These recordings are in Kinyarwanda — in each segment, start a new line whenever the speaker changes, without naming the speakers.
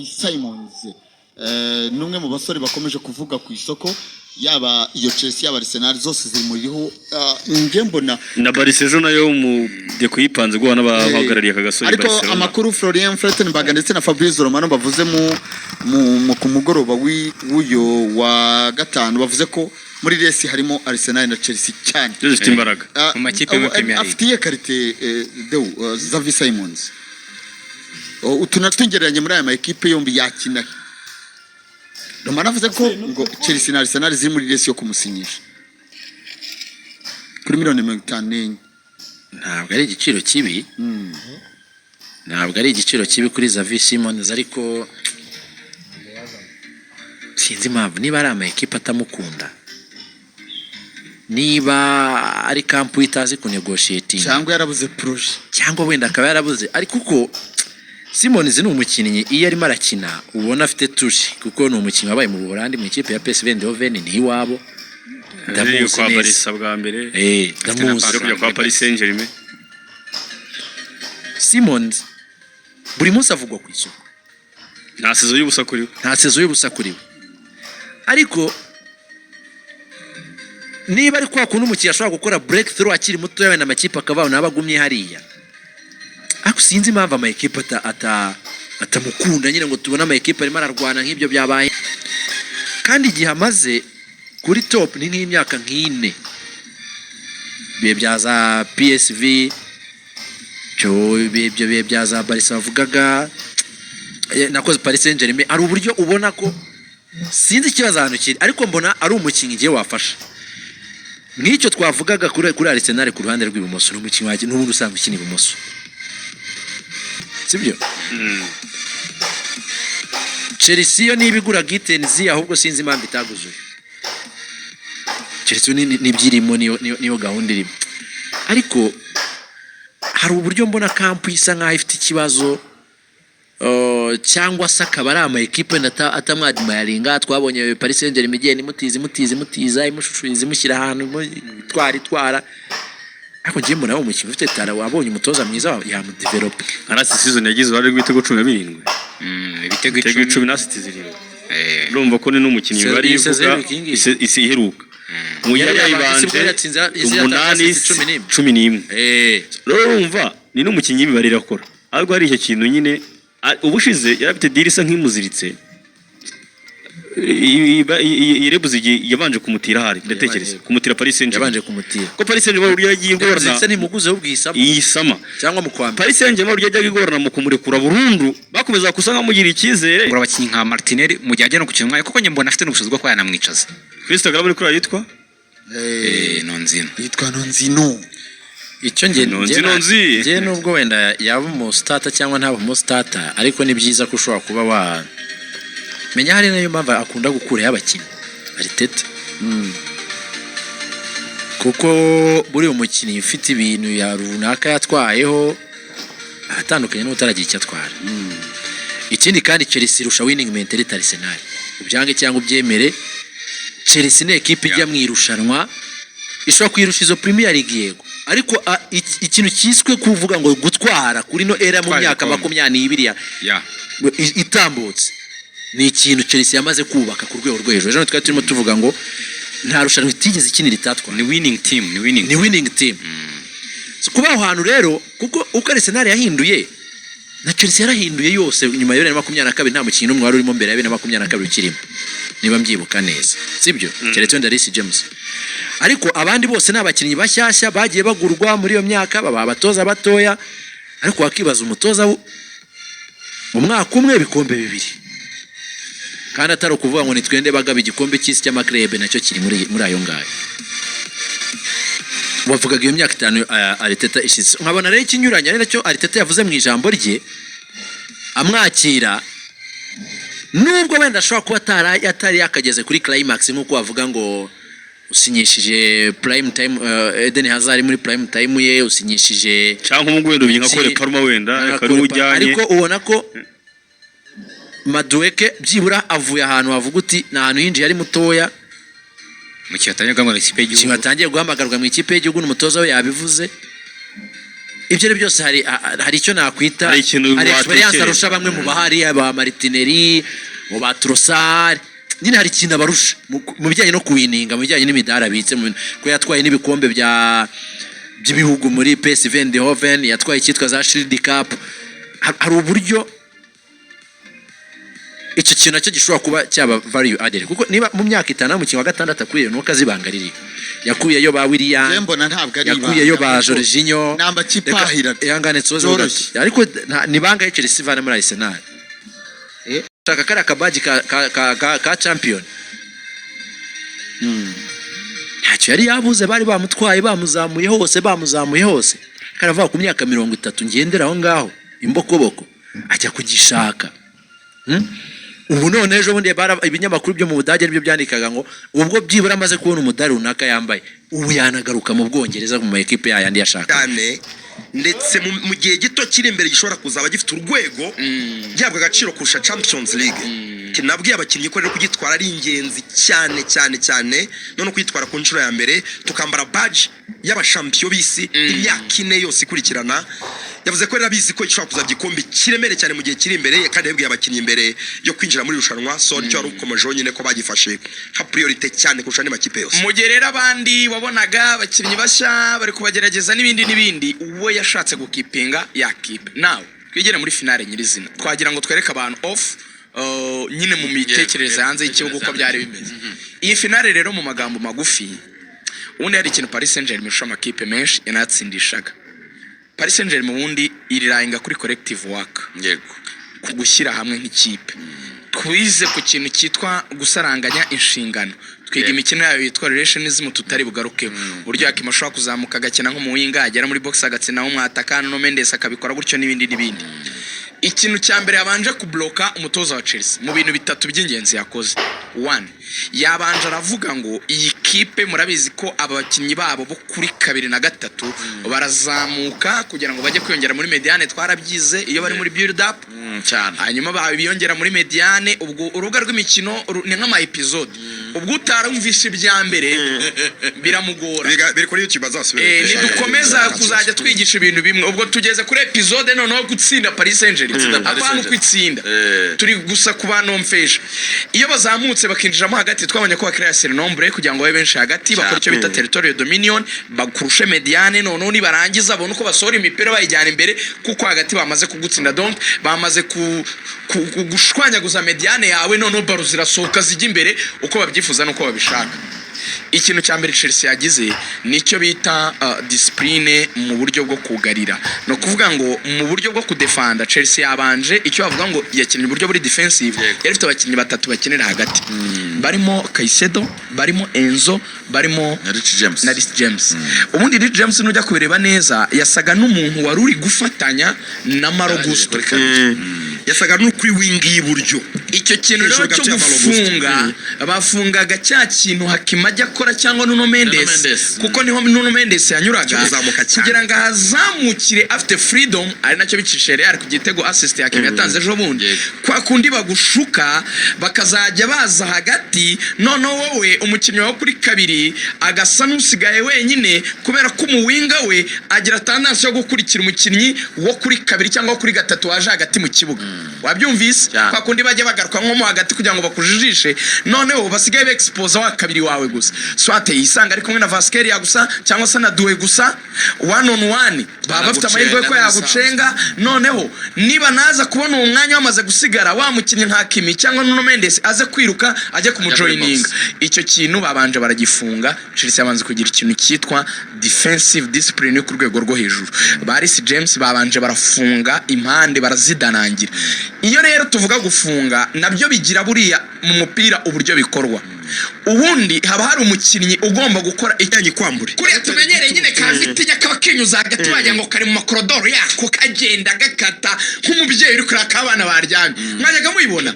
Xavi Simons. Ni umwe mu basore bakomeje kuvuga ku isoko, yaba iyo Chelsea, yaba Arsenal, zose ziri muriho. Njye mbona
Na Barca ejo nayo mu Deco yipanze guhura n'abahagarariye aka gasore
ariko
Barcelona.
Amakuru Florian Plettenberg ndetse na Fabrizio Romano bavuze mu ku mugoroba w'uyo wa gatanu, bavuze ko muri race harimo Arsenal na Chelsea cyane.
Zo zifite imbaraga.
Mu makipe yo muri Premier League.
Afitiye qualité deu Xavi Simons. Oh, utu natugereranye muri aya ma ekipe yombi yakina. Romano avuze ko ngo Chelsea na Arsenal ziri muri race yo kumusinyisha kuri miliyoni 54.
Ntabwo ari igiciro kibi, ntabwo ari igiciro kibi kuri Xavi Simons, ariko sinzi impamvu, niba ari ama ekipe atamukunda, niba ari camp itazi kunegotiatinga,
cyangwa yarabuze projet,
cyangwa wenda akaba yarabuze. Ariko kuko Simons ni umukinnyi, iyo arimo arakina ubona afite touche, kuko ni umukinnyi wabaye mu Buholandi mu ikipe ya PSV Eindhoven, ni iwabo.
Ndamuzi kwa
neza.
Barca bwa mbere,
Ndamuzi.
mbere yo kujya kwa Paris Saint-Germain.
Simons buri munsi avugwa ku isoko.
Nta saison y'ubusa kuri we.
Nta saison y'ubusa kuri we. Ariko niba ari kwa kundi umukinnyi ashobora gukora breakthrough akiri mutoya, wenda amakipe akabaho nawe agumye hariya. Ariko sinzi impamvu ama ekipe atamukunda nyine, ngo tubone ama ekipe arimo ararwana nk'ibyo byabaye. Kandi igihe amaze kuri top ni nk'imyaka nk'ine, ibihe bya za PSV, ibyo bihe bya za Barca bavugaga, nakoze Paris Saint-Germain. Hari uburyo ubona ko sinzi ikibazo ahantu kiri, ariko mbona ari umukinnyi igihe wafasha nk'icyo twavugaga kuri Arsenal ku ruhande rw'ibumoso. Ni umukinnyi n'ubundi usanzwe ukina ibumoso, sibyo? Chelsea yo niba igura Gittens, ahubwo sinzi impamvu itaguze uyu. Chelsea n'ibyirimo, niyo gahunda irimo. Ariko hari uburyo mbona camp isa nkaho ifite ikibazo, cyangwa se akaba ari ama ekipe wenda atamwadmiringa. Twabonye Paris Saint-Germain igenda imutiza, imutiza, imutiza, imushushuriza, imushyira ahantu, itwara, itwara. Ariko ngiye mbona umukinnyi ufite talent, wabonye umutoza mwiza yamudevelopa.
Nka last season yagize uruhare rw'ibitego 17.
Ibitego
ibitego
10.
10 na assist 7. Urumva ko ni n'umukinnyi bari
Iyi saison
ivuga
iheruka iyi ngiyi.
Isi iheruka mu
Yari
yari
yabanje,
yayibanje
yari yatsinze izi
umunani,
yatanze 11.
11. Rero urumva ni n'umukinnyi w'imibare irakora, ariko hari icyo kintu nyine ubushize yari afite deal isa nk'imuziritse. Iyi Leipzig yabanje kumutira ahari, ndatekereza kumutira Paris Saint-Germain.
Yabanje kumutira.
Ko Paris Saint-Germain uburyo yagiye igorana
ndetse ntimuguze ubwisamo
iyi summer
cyangwa mu kwa mbere.
Paris Saint-Germain uburyo yajyaga igorana mu kumurekura burundu, bakomeza gusa nkamugira icyizere.
Kugura abakinnyi nka Martinelli mu gihe ajya no gukina umwanya, kuko njye mbona afite n'ubushobozi bwo kuba yanamwicaza.
Kuri Instagram uri kuri yitwa
Nonzino.
Yitwa Nonzino.
Icyo nge
Nonzi,
nge
nonzi.
Nge nubwo wenda yaba umustarter cyangwa ntaba umustarter, ariko ni byiza ko ushobora kuba wa menya. Hari nayo mpamvu akunda gukurayo abakinnyi Arteta, kuko buriya umukinnyi ufite ibintu ya runaka yatwayeho aratandukanye n'utaragira icyo atwara. Ikindi kandi, Chelsea irusha winning mentality Arsenal, ubyange cyangwa ubyemere. Chelsea ni ekipe ijya mu irushanwa ishobora kuyirusha izo Premier League, yego, ariko ikintu cyiswe kuvuga ngo gutwara kuri no era mu
Gutwara
myaka
ibikombe.
22 itambutse ni ikintu Chelsea yamaze kubaka ku rwego rwo hejuru. Ejo twari turimo tuvuga ngo nta rushanwa itigeze ikinira itatwara.
Ni winning team, ni winning.
Ni winning team. So, kuba aho hantu rero, kuko uko Arsenal yahinduye na Chelsea yarahinduye yose nyuma ya 2022, nta mukinnyi n'umwe wari urimo mbere ya 2022 ukirimo, niba mbyibuka neza, sibyo? Keretse wenda Reece James, ariko abandi bose ni abakinnyi bashyashya bagiye bagurwa muri iyo myaka, baba abatoza batoya. Ariko wakibaza umutoza mu mwaka umwe ibikombe bibiri, kandi atari ukuvuga ngo nitwende bagaba igikombe cy'isi cy'amaclub, nacyo kiri muri ayo ngayo wavugaga iyo myaka 5 Arteta ishize. Nkabona rero ikinyuranye ari nacyo Arteta yavuze mu ijambo rye amwakira, nubwo wenda ashobora kuba atari yakageze kuri climax nk'uko wavuga ngo usinyishije prime time Eden Hazard muri prime time ye, usinyishije
Cyangwa umugu wenda nka Cole Palmer, wenda
nka
akaba ariwe
Cole Palmer.
ujyanye.
Ariko ubona ko Madueke byibura avuye ahantu havuga uti ni ahantu yinjiye ari mutoya.
Mu gihe atangiye guhamagara ikipe y'igihugu.
Ikintu atangiye guhamagarwa mu ikipe y'igihugu, n'umutoza we yabivuze. Ibyo ari byose, hari icyo nakwita
Hari ikintu
hari experience
watekereza.
arusha bamwe mu bahari, ba Martinelli, mu ba Trossard. Nyine hari ikintu abarusha mu bijyanye no kuwininga, mu bijyanye n'imidari abitse, ko yatwaye n'ibikombe by'ibihugu muri PSV Eindhoven, yatwaye icyitwa za Shield Cup. Hari uburyo icyo kintu nacyo gishobora kuba cyaba value added, kuko niba mu myaka 5 umukinnyi wa gatandatu akwiye, nuko azi ibanga ririho. Yakuyeyo ba William,
Njye mbona ntabwo ari
yakuyeyo ba
ibanga, kuko
Jorginho.
ni amakipe
Reka-
ahira.
Ihangane nsoze
Byoroshye.
gato. Ariko ni bangahe Chelsea ivana muri Arsenal? Shaka kariya kabadge ka champion, ntacyo yari yabuze. Bari bamutwaye, bamuzamuye hose, bamuzamuye hose. Karavuga ku myaka 30 ngendera aho ngaho imbokoboko, ajya kugishaka. Ubu none ejo bundi ibinyamakuru byo mu Budage nibyo byandikaga ngo ubwo byibura amaze kubona umudari runaka yambaye, ubu yanagaruka mu Bwongereza mu ma ekipe yayandi yashaka.
Cyane, ndetse mu gihe gito kiri imbere gishobora kuzaba gifite urwego gihabwa agaciro kurusha Champions League. Ati, nabwiye abakinnyi ko rero kugitwara ari ingenzi cyane cyane cyane, none kuyitwara ku nshuro ya mbere, tukambara badge y'abashampiyo b'isi imyaka 4 yose ikurikirana. Yavuze ko rero abizi ko gishobora kuzaba igikombe kiremereye cyane mu gihe kiri imbere, kandi yabwiye abakinnyi imbere yo kwinjira muri irushanwa. So nicyo wari ukomejeho nyine, ko bagifashe nka priorité cyane kurusha andi makipe yose.
Mu gihe rero abandi wabonaga abakinnyi bashya bari kubagerageza n'ibindi n'ibindi, we yashatse gukipinga yakipe. Nawe twigere muri finale nyirizina, twagira ngo twereke abantu off nyine mu mitekerereze hanze y'ikibuga uko byari bimeze. Iyi finale rero, mu magambo magufi, ubundi hari ikintu Paris Saint-Germain irusha amakipe menshi yanayatsindishaga. Paris Saint-Germain ubundi irirayinga kuri collective work, ku gushyira hamwe nk'ikipe. Twize ku kintu cyitwa gusaranganya inshingano, twiga imikino yayo yitwa relationism tutari bugarukeho, uburyo Hakimi ashobora kuzamuka agakina nko mu winga, agera muri box agatsinda nk'umwataka, no Mendes akabikora gutyo, n'ibindi n'ibindi. Ikintu cya mbere yabanje kubloka umutoza wa Chelsea mu bintu bitatu by'ingenzi yakoze: one, yabanje aravuga ngo iyi kipe murabizi ko aba bakinnyi babo bo kuri kabiri na gatatu barazamuka kugira ngo bajye kwiyongera muri médiane. Twarabyize iyo bari muri build up
Cyane.
Hanyuma biyongera muri médiane. Ubwo urubuga rw'imikino ni nk'ama episode, ubwo utarumvishe ibya mbere biramugora.
Biri kuri YouTube, azasubire.
Nidukomeza kuzajya twigisha ibintu bimwe. Ubwo tugeze kuri episode noneho gutsinda Paris Saint-Germain,
Gutsinda Paris
apana
Saint-Germain.
uko itsinda. Turi gusa ku banomfesha iyo bazamutse bakinjiramo hagati, twabonye ko bakiriya surnombre kugira ngo babe benshi hagati, bakora icyo bita territorial dominion, bakurushe médiane. Noneho nibarangiza babone uko basohora imipira bayijyana imbere, kuko hagati bamaze kugutsinda. Donc bamaze gushwanyaguza médiane yawe, noneho ballon zirasohoka zijya imbere uko babyifuza n'uko babishaka. Ikintu cya mbere Chelsea yagize nicyo bita discipline mu buryo bwo kugarira, ni ukuvuga ngo mu buryo bwo kudefanda. Chelsea yabanje icyo bavuga ngo yakinnye uburyo buri defensive. Yari ifite abakinnyi batatu bakinira hagati, barimo Caicedo, barimo Enzo, barimo
na Rich James.
Na Reece James. Ubundi Reece James, nujya kubireba neza, yasaga n'umuntu wari uri gufatanya na Malo Gusto.
Kuri kabiri.
Yasaga n'ukuri wing y'iburyo.
Icyo kintu rero
Hejuru
cyo
gato ya Malo Gusto.
gufunga, bafungaga cya kintu Hakimi ajya akora cyangwa Nuno Mendes,
Nuno Mendes.
kuko niho Nuno Mendes yanyuraga
Cyo kuzamuka cyane.
kugira ngo ahazamukire afite freedom, ari nacyo bicishe Real ku gitego, assist ya Hakimi yatanze ejo bundi. Kwa kundi bagushuka bakazajya baza hagati, noneho wowe umukinnyi wawe kuri kabiri agasa n'usigaye wenyine, kubera ko umuwinga we agira tendance yo gukurikira umukinnyi wo kuri kabiri cyangwa wo kuri gatatu waje hagati mu kibuga. Wabyumvise?
Cyane.
Kwa kundi bajya bagaruka nko mo hagati kugira ngo bakujijishe, noneho basigaye bexposa wa kabiri wawe gusa, soit yisanga ari kumwe na Kvaratskhelia gusa cyangwa se na Doué gusa, one on one, baba bafite amahirwe ko yagucenga. Noneho niba naza kubona uwo mwanya wamaze gusigara, wa mukinnyi nka Hakimi cyangwa Nuno Mendes aze kwiruka ajye kumujoyininga. Icyo kintu babanje baragifunga. Chelsea yabanze kugira ikintu cyitwa defensive discipline yo ku rwego rwo hejuru. Ba Reece James babanje barafunga impande, barazidanangira. Iyo rero tuvuga gufunga, nabyo bigira buriya mu mupira uburyo bikorwa. Ubundi haba hari umukinnyi ugomba gukora icyo
Yanyi kwambure.
Kuriya tumenyereye nyine ka Vitinha, kaba kinyuza hagati, wagira ngo kari mu makorodoro yako, kagenda gakata nk'umubyeyi uri kureba abana baryamye. Mwajyaga muyibona?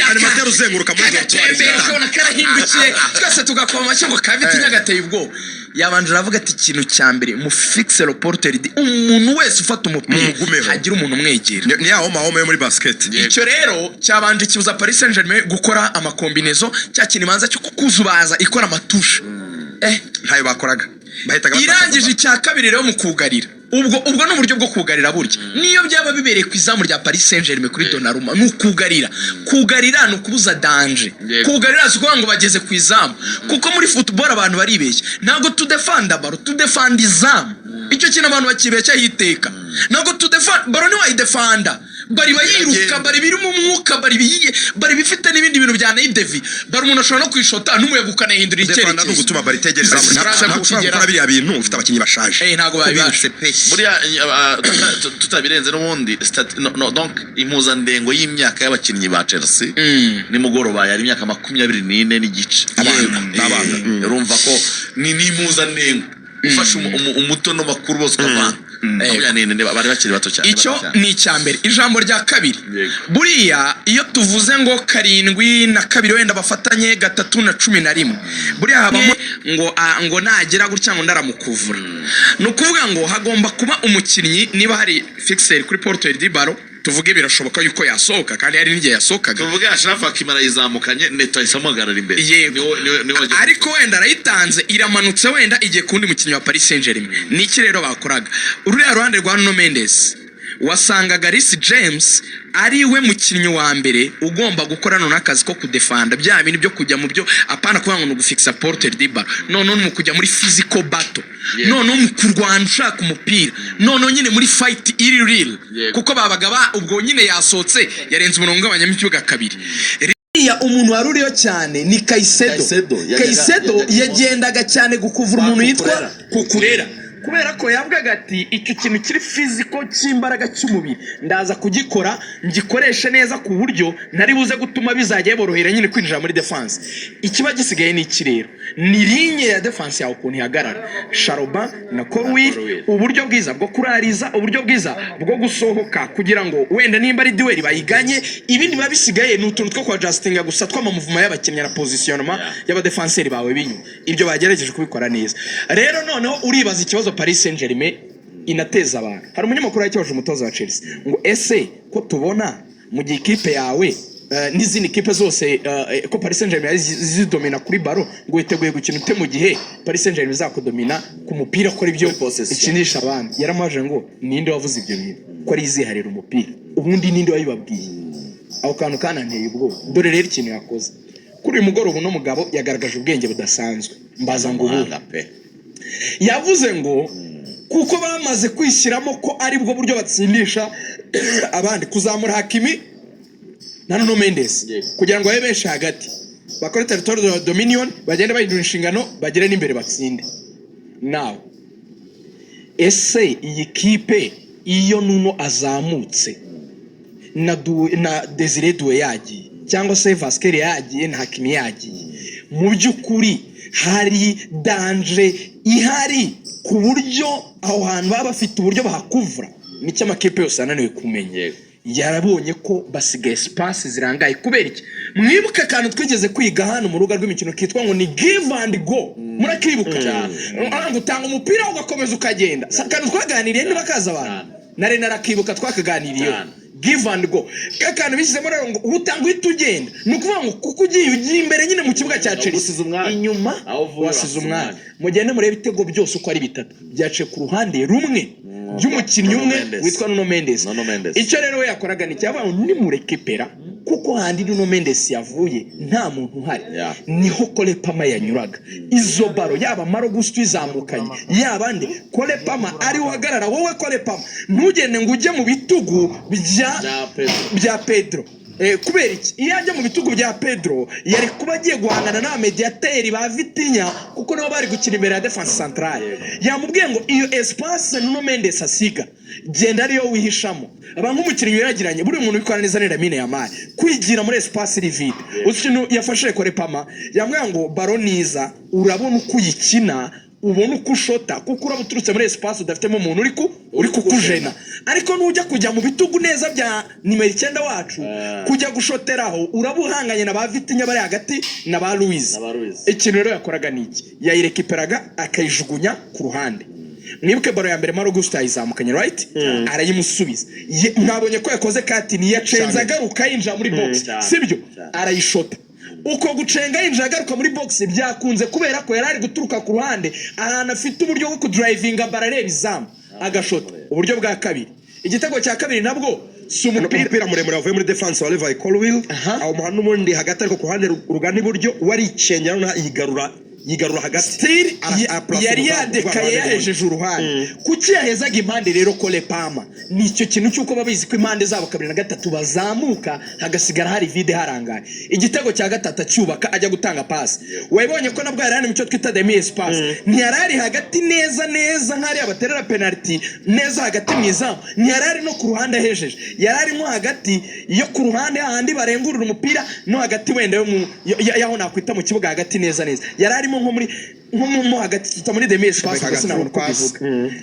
Animateur uzenguruka muri dortoir.
Kagatembera, ukabona karahindukiye, twese tugakoma amashyi ngo ka Vitinha gateye ubwoba. Yabanje aravuga ati ikintu cya mbere, mu fixe le porteur, umuntu wese ufata umupira
Mumugumeho.
hagira umuntu umwegera.
Ni ya home home yo muri basket.
Icyo rero cyabanje kibuza Paris Saint-Germain gukora amakombinezo, cya kintu ibanza cyo kukuzubaza ikora amatushe
Ntayo bakoraga, bahitaga batakaza.
Irangije, icya kabiri rero mu kugarira Ubwo ni uburyo bwo kugarira. Burya niyo byaba bibereye ku izamu rya Paris Saint-Germain kuri Donnarumma, ni ukugarira. Kugarira ni ukubuza danger. Kugarira si ukuvuga ngo bageze ku izamu, kuko muri football abantu baribeshya. Ntabwo tudefanda ballon, tudefanda izamu. Icyo kintu abantu bakibeshyaho iteka. Ntabwo tudefanda ballon, ntiwayidefanda. Bari bayiruka.
Iragenda.
Bari biri mu mwuka, bari biyiye, bari bifite n'ibindi bintu byanayidevi. Bari umuntu ashobora no kwishota n'umuyaga ukanahindura
Defanda ni
icyerekezo.
ugutuma bari itegereza.
Ntaraza
Ntabwo ushobora
kukigeraho.
gukora biriya bintu ufite abakinnyi bashaje.
Ntabwo babibasha.
Ubirutse pe.
Buriya tutabirenze n'ubundi no, no, donc impuzandengo y'imyaka y'abakinnyi ba Chelsea nimugoroba yari imyaka 24.5.
Abana, abana.
Urumva ko ni impuzandengo ufashe umuto n'amakuru bose ukavanga, 24, bari bakiri bato cyane.
Icyo
bato cyane.
ni icya mbere. Ijambo rya kabiri, buriya iyo tuvuze ngo karindwi na kabiri wenda bafatanye gatatu na 11, buriya habamo ngo ngo nagera gutya ngo ndaramukuvura. Ni ukuvuga ngo hagomba kuba umukinnyi, niba hari fixer kuri porteur de ballon, tuvuge birashoboka yuko yasohoka, kandi hari n'igihe yasohokaga.
Tuvuge Achraf Hakimi arayizamukanye, Neto ahise amuhagarara imbere.
Yego.
Niwe wagiye-
Ariko wenda arayitanze, iramanutse, wenda igiye ku wundi mukinnyi wa Paris Saint-Germain. Ni iki rero bakoraga? Ruriya ruhande rwa Nuno Mendes, wasangaga Reece James ari we mukinnyi wa mbere ugomba gukora noneho akazi ko kudefanda, bya bintu byo kujya mu byo, apana kuvuga ngo ni ugufixa porteur de ballon, noneho ni mu kujya muri physical battle, noneho mu kurwana ushaka umupira, noneho nyine muri fight iri real. Kuko babaga ba ubwo nyine yasohotse, yarenze umurongo ugabanyamo ikibuga kabiri. Uriya umuntu wari uriyo cyane ni Caicedo.
Caicedo,
Caicedo
yajyaga-
yagendaga cyane gukuvura umuntu yitwa
Cucurella.
Cucurella, kubera ko yavugaga ati icyo kintu kiri physical cy'imbaraga cy'umubiri ndaza kugikora, ngikoreshe neza ku buryo ntari buze gutuma bizajya biborohera nyine kwinjira muri defense. Ikiba gisigaye ni iki rero? Ni ligne ya defense yawe ukuntu ihagarara, Chalobah na Colwill, uburyo bwiza bwo kurariza, uburyo bwiza bwo gusohoka kugira ngo wenda nimba ari duel bayiganye. Ibindi biba bisigaye ni utuntu two kuadjustinga gusa tw'amamuvuma y'abakinnyi na positionnement y'abadefanseri bawe b'inyuma. Ibyo bagerageje kubikora neza. Rero noneho uribaza ikibazo Paris Saint-Germain inateza abantu. Hari umunyamakuru yakibaje umutoza wa Chelsea ngo ese ko tubona mu gihe ikipe yawe n'izindi kipe zose ko Paris Saint-Germain yari zidomina kuri ballon, ngo witeguye gukina ute mu gihe Paris Saint-Germain izakudomina ku mupira, akora ibyo ikinisha abandi? Yaramaje ngo ninde wavuze ibyo bintu ko ari iziharira umupira? Ubundi ninde wabibabwiye? Ako kantu kananteye ubwoba. Dore rero ikintu yakoze kuri uyu mugoroba, uno mugabo yagaragaje ubwenge budasanzwe. Mbaza ngo ubu
Umuhanga pe.
Yavuze ngo kuko bamaze kwishyiramo ko ari bwo buryo batsindisha abandi, kuzamura Hakimi na Nuno Mendes kugira ngo babe benshi hagati, bakore territorial dominion, bagende bahindura inshingano, bagere n'imbere batsinde. Nawe ese iyi kipe iyo Nuno azamutse na Desire Doué yagiye, cyangwa se Kvaratskhelia yagiye na Hakimi yagiye, mu by'ukuri hari danger ihari ku buryo aho hantu baba bafite uburyo bahakuvura? Nicyo amakipe yose yananiwe kumenya. Yarabonye ko basigaye espace zirangaye. Kubera iki? Mwibuke akantu twigeze kwiga hano mu rubuga rw'imikino kitwa ngo ni give and go. Murakibuka? Ah, ngo utanga umupira ugakomeza ukagenda. Si akantu twaganiriye? Niba kaza abantu nari narakibuka, twakaganiriyeho. Give and go, akantu bishyizemo rero ngo utanga uhita ugenda. Ni ukuvuga ngo kuko ugiye imbere nyine mu kibuga cya Chelsea,
Usize umwanya.
inyuma
Aho uvuye
wasize
wasize
umwanya.
umwanya.
Mugende murebe ibitego byose uko ari bitatu byaciye ku ruhande rumwe by'umukinnyi
Nuno
umwe
Mendes.
witwa Nuno Mendes.
Nuno Mendes.
Icyo rero we yakoraga ni cyavuga ngo nimurekepera, kuko handi Nuno Mendes yavuye nta muntu uhari. Niho Cole Palmer yanyuraga izo ballon, yaba Malo Gusto izamukanye, yaba nde, Cole Palmer ari uhagarara. Wowe Cole Palmer, ntugende ngo ujye mu bitugu bya
Bya Pedro.
bya Pedro. Kubera iki? Iyo ajya mu bitugu bya Pedro yari kuba agiye guhangana n'abamediateri ba Vitinha, kuko nibo bari gukina imbere ya defense centrale. Yamubwiye ngo iyo espace Nuno Mendes asiga, genda ariyo wihishamo. Aba nk'umukinnyi wiragiranye. Buriya umuntu ubikora neza ni Lamine Yamal, kwigira muri espace iri vide. Uzi ikintu yafashe Cole Palmer? Yamubwiye ngo ballon niza urabona uko uyikina, ubona uko ushota, kuko uraba uturutse muri espace udafitemo umuntu uri kukujena. Ariko nujya kujya mu bitugu neza bya nimero 9 wacu, kujya gushoteraho, uraba uhanganye na ba Vitinha bari hagati na ba Luiz.
Na ba Luiz.
Ikintu rero yakoraga ni iki? Yayirekiperaga akayijugunya ku ruhande. Mwibuke ballon ya mbere, Malo Gusto yayizamukanye, right, arayimusubiza. Mwabonye ko yakoze katini, yacenze agaruka yinjira muri box, sibyo? Arayishota. Uko gucenga yinjira agaruka muri box byakunze kubera ko yari ari guturuka ku ruhande, ahantu afite uburyo bwo kudrivinga ballon areba izamu. Agashota uburyo bwa kabiri. Igitego cya kabiri nabwo si umupira.
Umupira muremure wavuye muri defense wa Levi Colwill, awumuha n'ubundi hagati, ariko ku ruhande rugana iburyo waricengera, noneho yigarura hagati.
Still
Arapurasa
yari
umuzamu,
yadekaye,
rwa ruhande.
Yahejeje uruhande. Kuki yahezaga impande rero Cole Palmer? Ni icyo kintu cy'uko babizi ko impande zabo kabiri na gatatu bazamuka, hagasigara hari vide, harangaye. Igitego cya gatatu acyubaka ajya gutanga pasi, wabonye ko nabwo yari ari mu cyo twita demi espace. Ntiyari ari hagati neza neza nk'ariya baterera penalty neza hagati mu izamu, ntiyari ari no ku ruhande ahejeje, yari ari nko hagati yo ku ruhande hahandi barengurura umupira, no hagati wenda yo mu y'aho nakwita mu kibuga hagati neza neza. Yari arimo nko muri nko mo hagati, tuta muri demi espace,
Comeka
gusa sinabona uko
pass.
bivuga.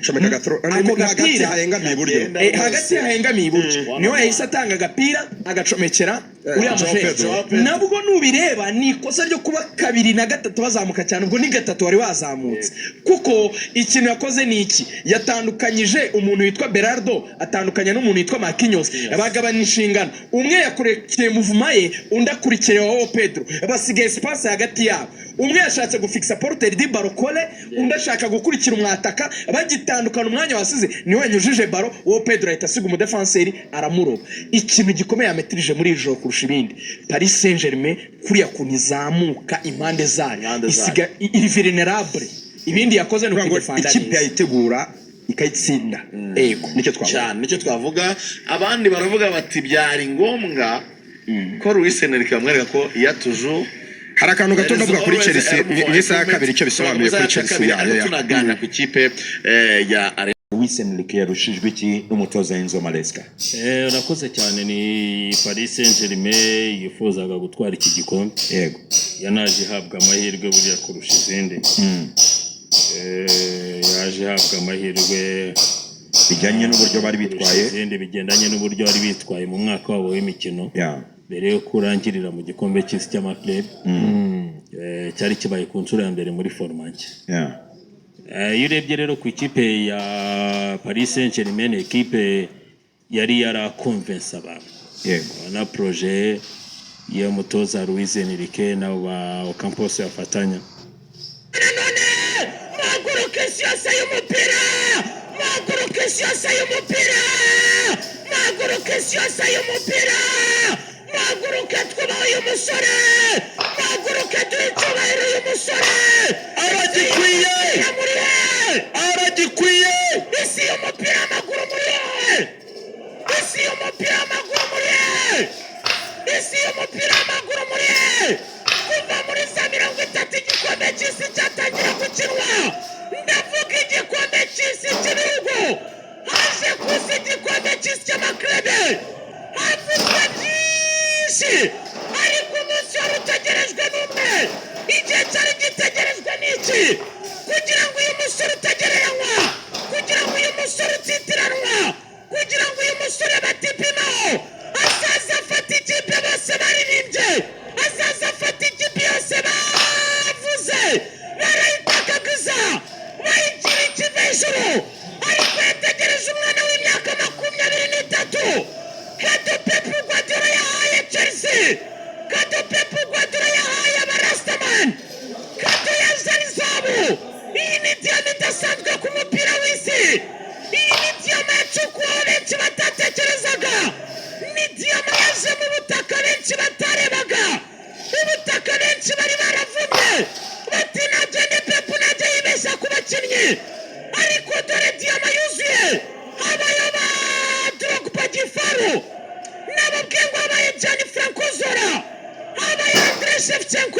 Comeka agatro
Ako
hagati
gapira
hahengamiye iburyo.
Hagati hahengamiye iburyo niho yahise atanga agapira, agacomekera uriya
Joao
mujeri.
Pedro.
Nabwo nubireba ni ikosa ryo kuba kabiri na gatatu bazamuka cyane, ubwo ni gatatu wari wazamutse, kuko ikintu yakoze ni iki? Yatandukanyije umuntu witwa Berardo, atandukanya n'umuntu witwa Marquinhos, bagabanya inshingano. Umwe yakurikiye mouvement ye, undi akurikiye Joao Pedro, basigaye espace hagati yabo. Umwe yashatse gufixa porteur de ballon Cole, undi ashaka gukurikira umwataka. Bagitandukana, umwanya wasize niwe yanyujije ballon, uwo Pedro ahita asiga umudefanseri aramuroba. Ikintu gikomeye yametirije muri iri joro kurusha ibindi, Paris Saint Germain kuriya kuntu izamuka impande zayo,
Impande zayo.
isiga iri vulnerable. Ibindi yakoze ni
Kuvuga ngo
ukudefanda
ikipe
neza.
yayitegura ikayitsinda.
Yego.
Nicyo twavuga.
Cyane, nicyo twavuga. Abandi baravuga bati byari ngombwa ko Luis Enrique bamwereka ko iyo atuje.
Hari akantu gato ndavuga kuri Chelsea mu isaha ya kabiri, icyo bisobanuye kuri Chelsea
Ariko
ya
tunaganira ku ikipe ya
Luis Enrique yarushijwe iki n'umutoza Enzo Maresca?
Urakoze cyane. Ni Paris Saint-Germain yifuzaga gutwara iki gikombe. Yanaje ihabwa amahirwe buriya kurusha izindi. Yaje ihabwa amahirwe
bijyanye n'uburyo bari
kurusha
bitwaye.
izindi, bigendanye n'uburyo bari bitwaye mu mwaka wabo w'imikino mbere yo kurangirira mu gikombe cy'isi cy'amaclub. Cyari kibaye ku nshuro ya mbere muri format nshya. Iyo urebye rero ku ikipe ya Paris Saint-Germain, ni ekipe yari yarakonvensa abantu na projet y'umutoza Luis Enrique nabo ba Ocampos bafatanya.
Nanone muhaguruke, isi yose y'umupira, muhaguruke, isi yose y'umupira, muhaguruke, isi yose y'umupira, muhaguruke, twubahe uyu musore, muhaguruke, duhe icyubahiro uyu musore.
Aragikwiye.
Muri he?
Aragikwiye.
Isi y'umupira w'amaguru, muri he? Isi y'umupira w'amaguru, muri he? Isi y'umupira w'amaguru, muri he? Kuva muri za 30 igikombe cy'isi cyatangira gukinwa, ndavuga igikombe cy'isi cy'ibihugu, haje kuza igikombe cy'isi cy'amaclub, havuzwe byinshi, ariko umunsi wari utegerejwe n'umwe, igihe cyari gitegerejwe n'iki? Kugira ngo uyu musore utagereranywa, kugira ngo uyu musore utitiranwa, kugira ngo uyu musore batipimaho azaza afata ikipe bose baririmbye, azaza afata ikipe yose bavuze, barayitakagiza, bayigira ikiva hejuru. Ariko yategereje umwana w'imyaka 23, kado Pep Guardiola yahaye Chelsea, kado Pep Guardiola yahaye abarastaman, kado ya Zarizabu. Iyi ni diyama idasanzwe ku mupira w'isi. Iyi ni diyama yacukuwe benshi batatekerezaga, ni diyama yaje mu butaka benshi batarebaga, ubutaka benshi bari baravumye bati nagende Pep, najya yibeshya ku bakinnyi. Ariko dore diyama yuzuye. Habaye ba Drogba gifaru, nababwiye ngo habaye Gianfranco Zola, habaye Andre Shevchenko.